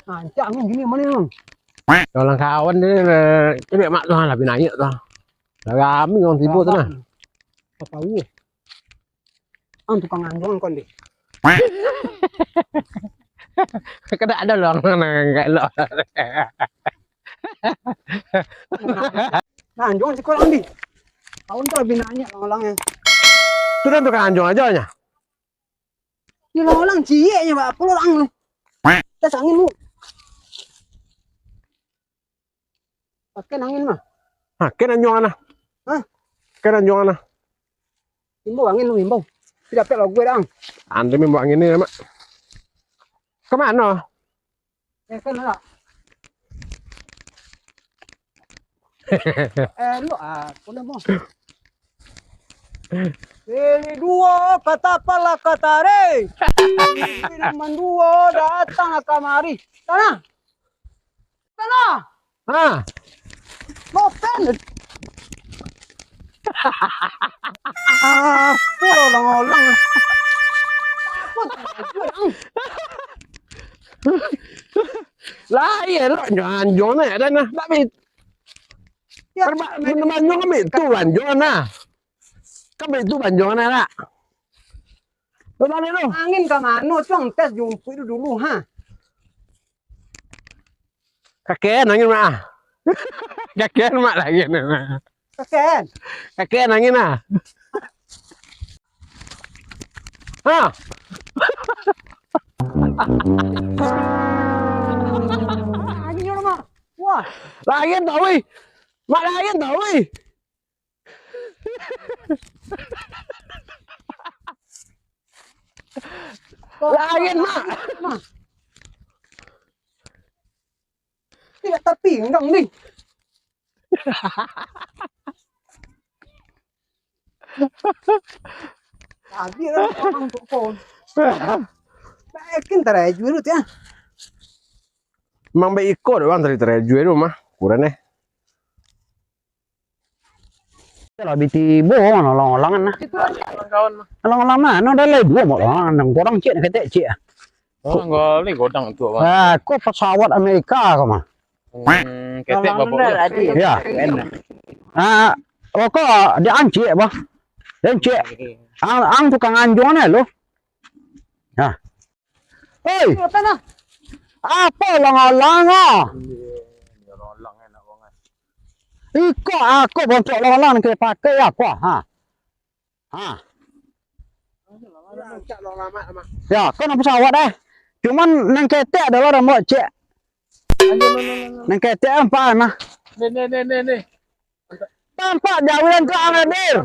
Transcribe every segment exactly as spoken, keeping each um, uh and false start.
Rancak ni gini mano ni, Bang? Kalau kawan ni, eh, cebek mak tu lah, pinayek tu. Lah rami urang tibo tu nah. Apa uah? Ang tukang anjuang kon deh. Kada ado lo ang nan elok. Nah, anjuang siko lah, Andi. Kawan tu lah pinayek urang-urang nyo. Tu dah tukang anjuang ajo nyo. Yo lah, urang ciek nyo, bak pulo urang tu. Dah sangin lu. Pakai angin mah. Ha, ken anjuang nah. Hah? Ken anjuang nah. Imbau angin lu, imbau. Tidak pek lo gue dang. Ande imbau angin ni, Mak. Ka mano? Eh, kan lah. Eh, lu, ah, boleh, Bang. Pilih duo, kata pala, kata re. Pilih manduo, datang kamari. Tanah. Tanah. Ha. Nopen. Apo ulang-ulang? Apo tu? Lah, iyo lah, anjuang-anjuang nah, dah nah. Tapi, ya, anjuang ambil tu, anjuang nah. Kan ambil tu, anjuang nah, lah. Lo balik lo. Angin ka mano, cuang tes jumpuik tu dulu, ha. Kakean angin, Mak. Kakean, Mak, lagi ni, Mak. Kakean. Kakean angin, ah. Ha. Angin, Mak. Wah. Lain tau, weh. Mak, lain tau, weh. Lain, Mak. Tidak terpinggang ni. Habis lah orang tu pun. Yakin tarai jual tu ya. Mang baik iko doang tadi tarai jual tu mah. Kurang eh. Lah bi tibo mah, olang-olangan nah. Itu aja kawan-kawan mah. Olang-olang mano, dah lai duo mah, olang-olang kurang ciek, ketek ciek. Oh, enggak, ni godang tu, Bang. Ah, ko pesawat Amerika ko mah. Hmm, ketek babok tu. Ya. Ah, oh, ko dia ancik, bah. Dia ancik. Ang, ang tukang anjuang ni lo. Ya. Hei! Apo olang-olang ah? Iko ako bontok olang-olang nan ka dipakai apo? Ha. Ha. Ya, ko nan pesawat eh. Cuman nan ketek adalah rambut cek. Nan ketek ampek nah. Ni, ni, ni, ni, ni. Tampak jauh nan tu, Ang Nadir.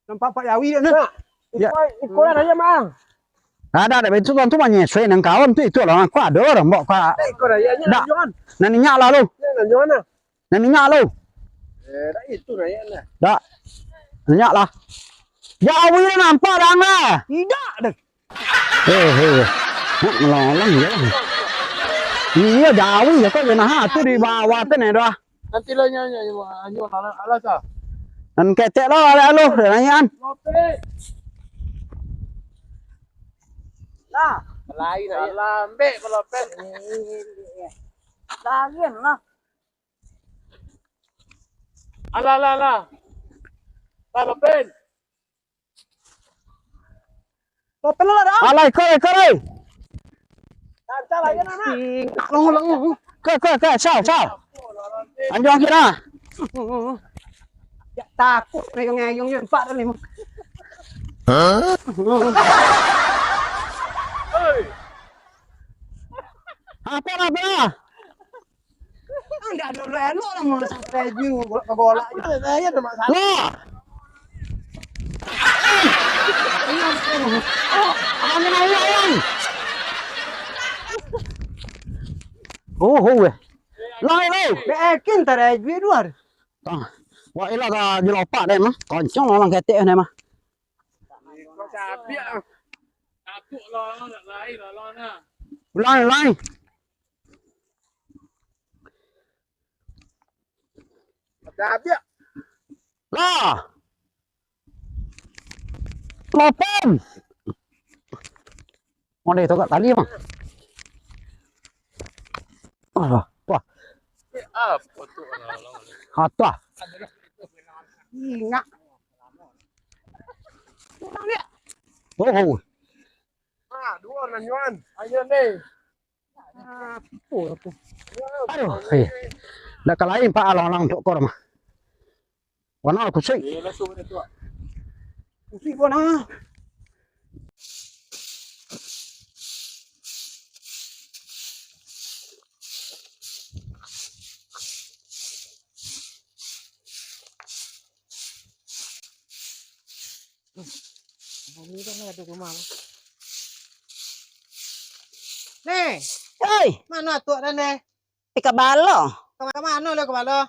Nampak Pak Jawi tu nah. Ya. Iko, iko lah nanya mah. Ada, ada itu tuan tu manyesoi nang kawan tu itu lah. Ko ado lah mbok ka. Iko lah ya, dak. Nan minyak lah lu. Nan minyak lah. Eh, dak itu nanya lah. Dak. Minyak lah. Jawi lah nampak dah lah. Tidak deh. Eh, eh. Nak melolong je. Iya, jauh ya kok, nah, tu di bawah tu nih dah. Nanti lo nyanyi, nyanyi, nyanyi, alas, alas ah. Nan ketek lo, alas lo, nanya an. Lah, lain aja. Lambek kalau pen. Lain lah. Alah, alah, alah. Lah, lo pen. Alah, ikut, ikut, oi. Ikut, ikut, ikut, sao, sao. Anjuang kira. Ya, takut, ngayung-ngayung je, empat kali. Hah? Apa lah, apa lah? Ndak ado elok lah, mau sampai golak-golak je. Lah. Angin, angin, angin. Oh, oh, weh. Lah, lah. Bekin tarai duit luar. Ah, wah, ilah ka dilopak deh mah. Koncong orang ketek deh mah. Ulang, ulang. Lah. Lopen. Mana itu kat tali, Bang? Ah, wah. Apa tu? Atah. Ingat. Oh. Ah, dua nanyuan. Ayo ni. Apa tu? Aduh, eh. Dak ka lain pak alang-alang tok kor mah. Wana kusik. Kusik wana. Ini kan ada rumah. Nih. Hei, mano atuak dan deh? Pai ka balo. Ka, ka mano lo ka balo?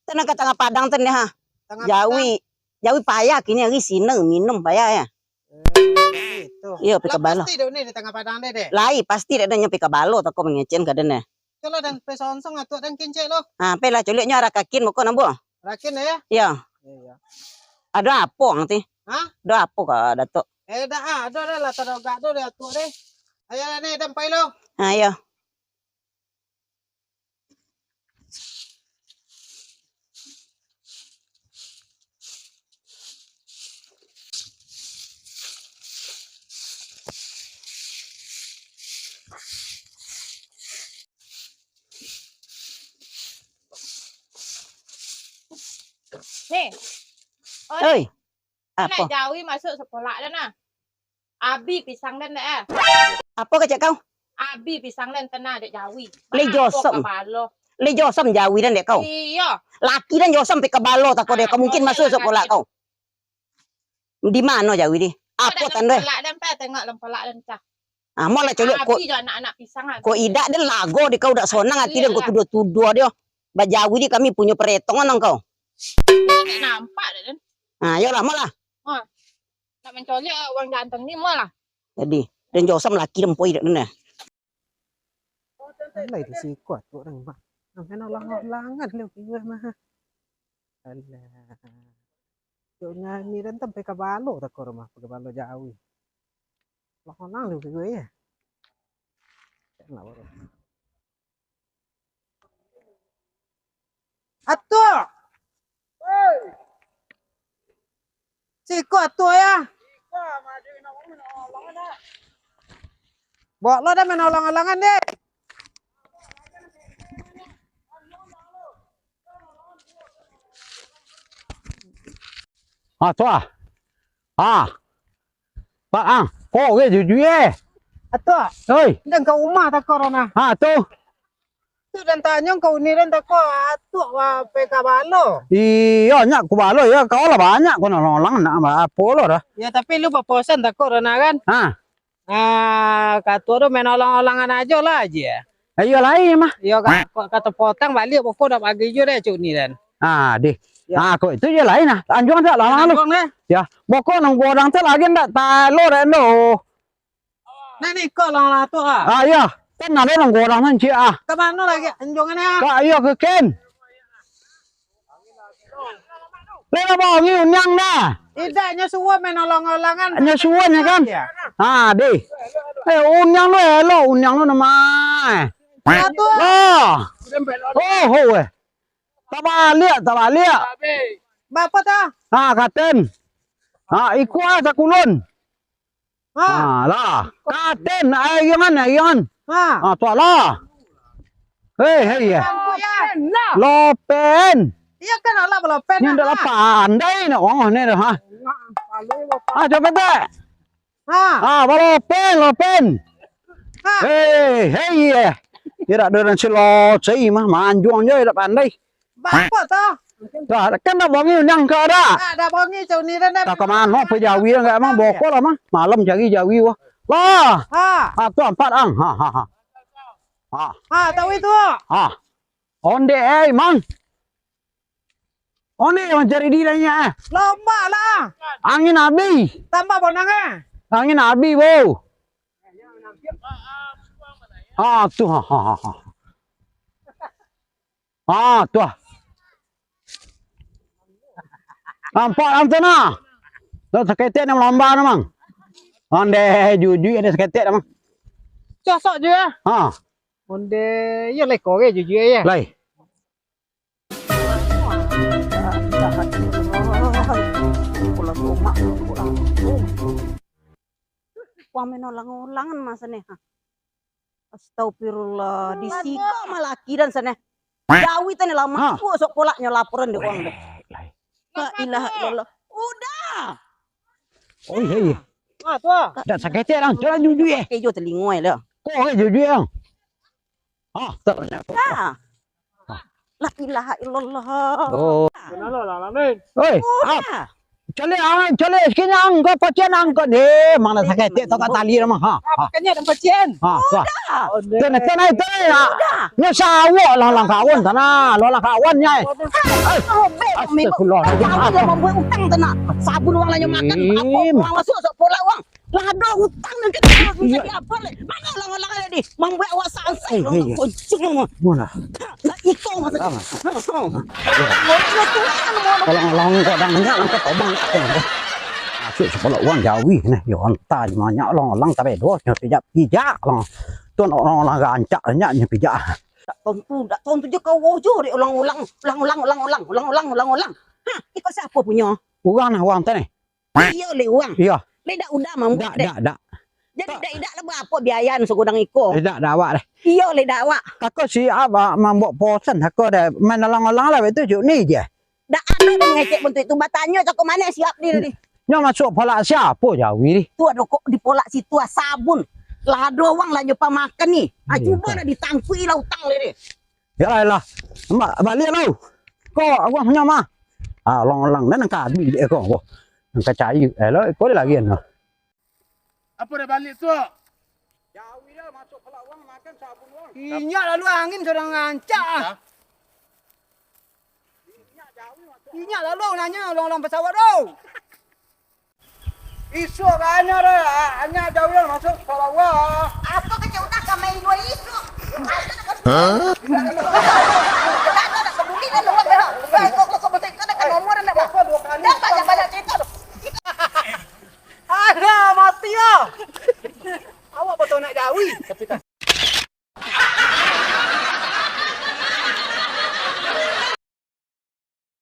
Tanang ka tangah padang tu nih ha. Tangah padang. Jawi, jawi payah kini hari sina minum payah ya. Eh, gitu. Iyo, pai ka balo. Lah pasti dek ni di tangah padang deh, deh. Lai, pasti dek nyo pai ka balo tako mangecek ka den deh. Colah dan pai songsong atuak dan kincek lo. Ha, pai lah culik nyo arah kakin muko nambo. Rakin ya? Iyo. Iyo. Ado apo ang ti? Hah? Ado apo ka Datuk? Eh, dak ado dah lah tadogak tu deh atuak deh. Ayo lah ni, dan pai lo. Ha, iyo. Nih. Oh, oi. Apo? Anak jawi masuk sakolah dah nah. Abi pisang den dek eh. Apo kecek kau? Abi pisang den tanah dek jawi. Lai josom. Lai josom jawi den dek kau. Iyo. Laki den josom pai ka balo tako dek kau mungkin masuk sakolah kau. Di mano jawi di? Apo tando eh? Lempalak den pai tengok lempalak den cah. Ah, mau lah colok ko. Abi jo anak-anak pisang abi. Ko idak den lago di kau dak sonang ati den ko tuduah-tuduah dio. Bajawi di kami punyo peretongan ang kau. Dak nampak dak den. Ah, yo lah, mau lah. Oh. Nak mancolok urang ganteng ni, mau lah. Jadi, den josom laki den poi dak den eh. Alai di siko atuak dang mah. Nang main olang-olangan lo kiwa mah. Alah. Yo nyanyi dan sampai ka balo tako rumah, ka balo jawi. Olang-olang lo kiwa ya. Nak baru. Atuak! Siko atuak ya. Bawa lo dah main olang-olangan deh. Ah, tu ah. Ah. Pak ang, kok ge jujui eh. Atuak. Oi. Dang ka rumah tako rona. Ha tu. Tu dan tanyo ka uni dan tako atuak wa pe ka balo. Iyo, nyak ku balo ya, kau lah banyak kau nolong nak apo lo dah. Ya tapi lu baposan tako rona kan? Ha. Ah, kato tu main olang-olangan ajo lah aje. Iyo lain mah. Iyo ka, ka tepotang baliak pokok dak bagi jo deh cuk ni dan. Ah, deh. Ah, kok itu je lain ah. Anjuang dak lah lu. Anjuang deh. Ya, pokok nang godang tu lagi ndak talo deh tu. Nah, ni kok lah, lah tu ah. Ah, iya. Kan ada nang godang nan ciek ah. Ka mano lagi anjuangan ah? Ka iya ke ken. Lewat bawah ni uniang dah. Idak nyo suwon main olang-olangan. Nyo suwon ya kan? Iya. Ah, deh. Eh, uniang tu elok, uniang tu nama. Satu. Oh. Oh, oh, eh. Tabaliak, tabaliak. Bapa tah? Ha, katen. Ha, ikua sakulun. Ha. Ha, lah. Katen, agiangan, agiangan. Ha. Ha, tu lah. Hei, hei, ya. Lopen. Iya kan alah lopen. Ni ndak lah pandai nak ngomong ni dah, ha. Ha, coba tak? Ha. Ah, balopen, lopen. Ha. Hei, hei, eh. Kira ada orang silo cai mah, manjuang je, dak pandai. Bapa tah? Dah, kan dah bongi undang ka dak? Ah, dah bongi cau ni dah. Dah ka mano pe jawi dah, enggak emang bokol lah mah. Malam cari jawi wah. Lah. Ha. Ha, tu ampat ang. Ha, ha, ha. Ha. Ha, tahu itu. Ha. Onde eh, mang. Oh, ni mancari dirinya, eh. Lomba lah. Angin habis. Tambah bonang, eh. Angin habis, bro. Ah, tu. Ha, ha, ha, ha. Ah, tu ah. Nampak dalam tu nah. Tu saketek nak melomba namang. Ande jujui ada saketek namang. Cosok je ya. Ha. Onde, iyo lai ko ge jujua yo. Lai. Wang main ulang-ulangan masa ni, ha. Astagfirullah, di siko malaki dan sana. Jawi tadi lah, ha, masuak sok kolaknyo laporan di wang deh. Lai. La ilaha illallah. Udah. Oh, iyo, iyo. Ah, tu ah. Dak sakete lang, jalan jujua eh. Pakai jo telingo eh lah. Ko eh jujua lang. Ah, tak banyak. Ah. La ilaha illallah. Oh. Kenal lah, Lamin. Oi, udah. Caliak ang, caliak sikinyo ang, ko pacian ang ko. Eh, mano sakete tu ka tali mah. Ha. Apo kanyo dan pacian? Ha, wah. Udah. Tena, tena, tena. Udah. Nyo sawok lang-lang kawan tana, lang-lang kawan nyo. Astagfirullah. Kami mambuek utang tana. Sabun wang lah nyo makan, apo wang masuak sok polak wang. Lah ado utang nan kito bisa diapo leh. Mano ulang-ulang tadi? Mambuek awak sansai. Eh, eh, eh. Kuncung. Mano? Lah iko maksud. Ulang-ulang kok dah banyak lang kau tobang. Masuak sapolok wang jawi neh. Yo, antah banyak ulang-ulang tapi doh nyo pijak-pijak lang. Tu ulang-ulang rancak banyak nyo pijak. Dak tontu, dak tontu je kau wojo dek ulang-ulang, ulang-ulang, ulang-ulang, ulang-ulang, ulang-ulang. Ha, iko siapo punyo? Urang nah, urang tu neh. Iyo leh wang. Iyo. Leh dak udah mambuek deh. Dak, dak, dak. Jadi dak, dak lah barapo biaya nan sagodang iko. Eh, dak, dak awak deh. Iyo leh dak awak. Tako si abah mambuek posan tako deh. Main alang-alang lah itu juk ni je. Dak ado deh mangecek bantuak itu. Batanyo tako mano siap ni tadi. Nyo masuak palak siapo jawi ni? Tu ado kok di polak situ ah, sabun. Lah ado wang lah nyo pamakan ni. Ah, iyo, cubo lah ditangkui lah utang leh ni. Yalah, yalah. Mak, baliak lah. Ko, awak nyo mah. Ah, lang-lang, nan ka adu dek ko. Nan ka cair. Eh, lo, ko lagi anu. Apo dah baliak tu? Jawi dah masuk pelawang, makan sabun wang. Inyak lalu angin sadang rancak ah. Inyak lalu nanyo ulang-ulang pesawat tu. Isuak ka anya dah, anya jauah masuk sekolah wah. Apo kecek utak ka main dua isuak? Hah? Udah, udah, udah peduli dah lu, udah. Udah, kok, kok, kok, kok, kok, nomor dah, Bang. Dah, banyak, banyak cerita tu. Alah, mati lah. Awak betul nak jawi. Tapi tak